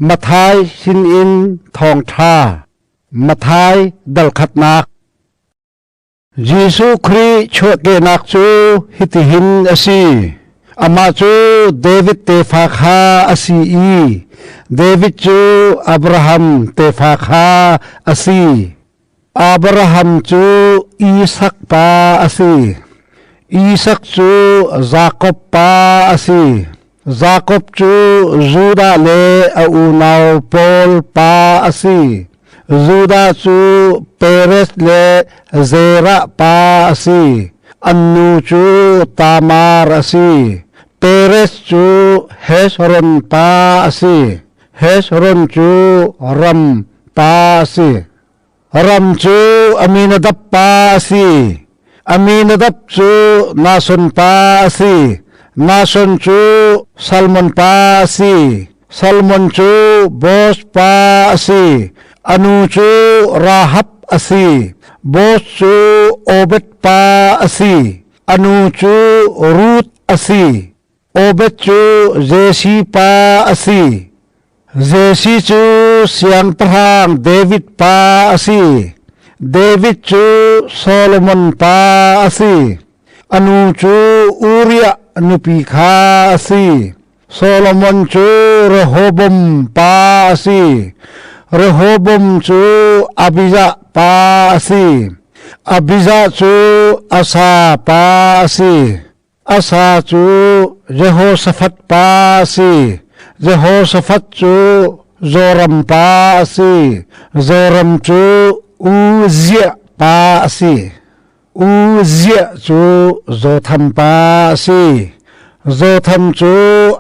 Matthai sinin thawngṭha Matthai dalkhatnak. Jesuh Khrih chuahkehnak cu hitihin a si. Amah cu David tefa kha a si i David cu Abraham tefa kha a si. Abraham cu Isak pa a si. Isak cu Jakob pa a si. Jakob cu Judah le a unau pawl pa a si. Judah cu Perez le Zerah pa a si. An nu cu Tamar a si. Perez cu Hezron pa a si. Hezron cu Ram pa a si. Ram cu Aminadab pa a si. Aminadab cu Nahshon pa a si. Nahshon cu Salmon pa a si. Salmon cu Boaz pa a si. A nu cu Rahab a si. Boaz cu Obed pa a si. A nu cu Ruth a si. Obed cu Jesse pa a si. Jesse cu siangpahrang David pa a si. David cu Solomon pa a si. A nu cu Uriah nupi kha a si. Solomon cu Rehoboam pa a si. Rehoboam cu Abijah pa a si. Abijah cu Asa pa a si. Asa cu Jehoshafat pa a si. Jehoshafat cu Joram pa a si. Joram cu Uzziah pa a si. Uzziah cu Jotham pa a si. Jotham cu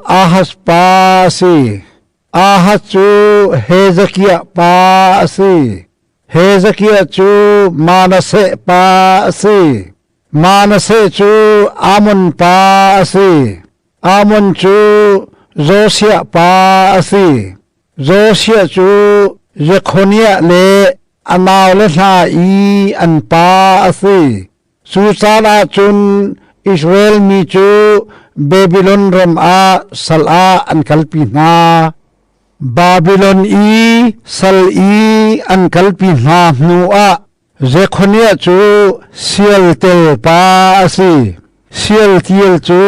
Ahaz pa a si. Ahaz cu Hezekiah pa a si. Hezekiah cu Manasseh pa a si. Manasseh cu Amon pa a si. Amon cu Josiah pa a si. Josiah cu Jekhoniah le a naule hna i an pa a si. Cu caan ah cun Israel mi cu Babylon ram ah sal ah an kalpi hna. Babylon i sal i an kalpi hna hnu ah Jekhoniah cu Shealtiel pa a si. Shealtiel cu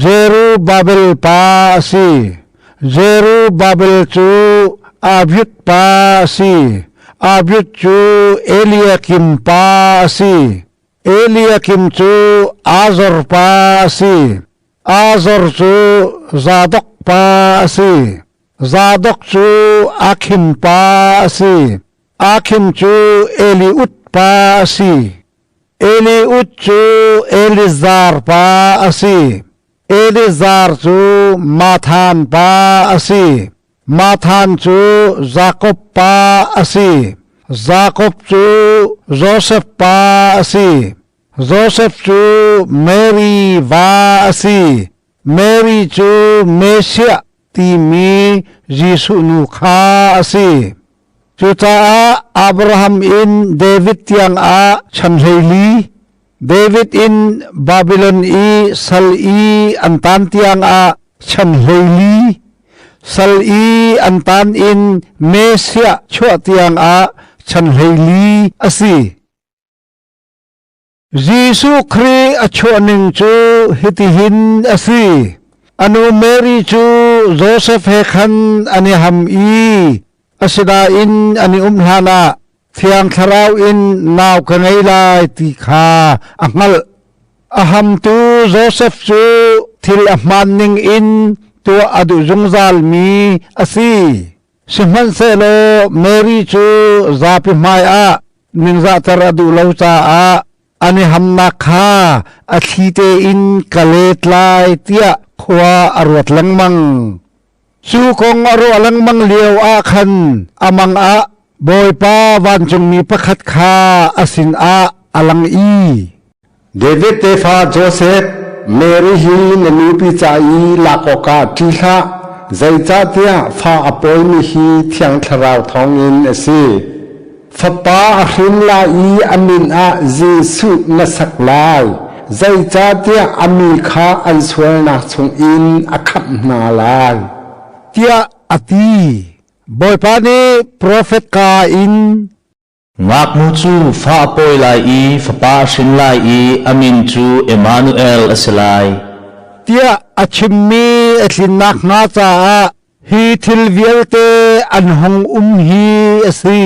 Zerubbabel pa a si. Zerubbabel cu Abiud pa a si. Abiud cu Eliakim pa a si. Eliakim cu Azor pa a si. Azor cu Zadok pa a si. Zadok cu Akhim pa a si. Akhim cu Eliud pa a si. Eliud cu Elizar pa a si. Elizar cu Mathan pa a si. Mathan cu Jakob pa a si. Jakob cu Josef pa a si. Josef cu Mary va a si. Mary cu Messiah timi Jesuh nu kha a si. Cucaah Abraham in David tiang ah chan 14, David in Babylon i sal i an tan tiang ah chan 14, sal i an tan in Messiah chuah tiang ah chan 14 a si. Jesuh Khrih a chuahning cu hitihin a si. A nu Mary cu Josef he khan an i ham i asinain an i um hlanah Thiang Thlarau in nau ka ngei lai ti kha a hngalh. A hamtu Josef cu thil a hmaan ning in tuah a duh zungzalmi a si. Sihmanhsehlaw Mary cu zapi hmaiah ningzahter a duh lo caah an i hamnak kha a thli tein ka let lai tiah khua a ruat lengmang. Cu kong a ruah lengmang lio ah khan a mang ah Bawipa vancungmi pakhat kha a sinah a lang i, David tefa Josef, Mary hi na nupi ca i lak awkah ṭih hlah, zeicahtiah fa a pawimi hi Thiang Thlarau thawngin a si. Fapa a hrin lai i a min ah Jesuh na sak lai, zeicahtiah a mi kha an sualnak chungin a khamh hna lai. Tiah. a ti. Bawipa nih profet ka in Ngaknu cu fa a pawi lai i fapa a hrin lai i a min cu Emmanuel a si lai. Tiah a chimmi a tlin nakhnga caah hi thil vialte an hung um hi a si.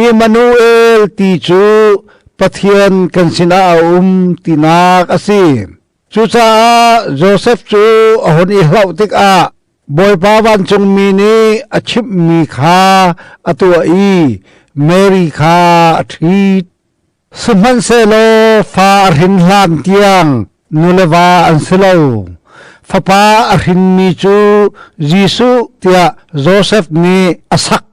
Immanuel ti cu Pathian kan sinah a um tinak a si. Cucaah Josef cu a hun i hlauh tikah Bawipa vancungmi nih a chimhmi kha a tuah i Mary kha a ṭhit. Sihmanhsehlaw fa a hrin hlan tiang nu le va an si lo. Fapa a hrinmi cu Jesuh tiah Josef nih a sak.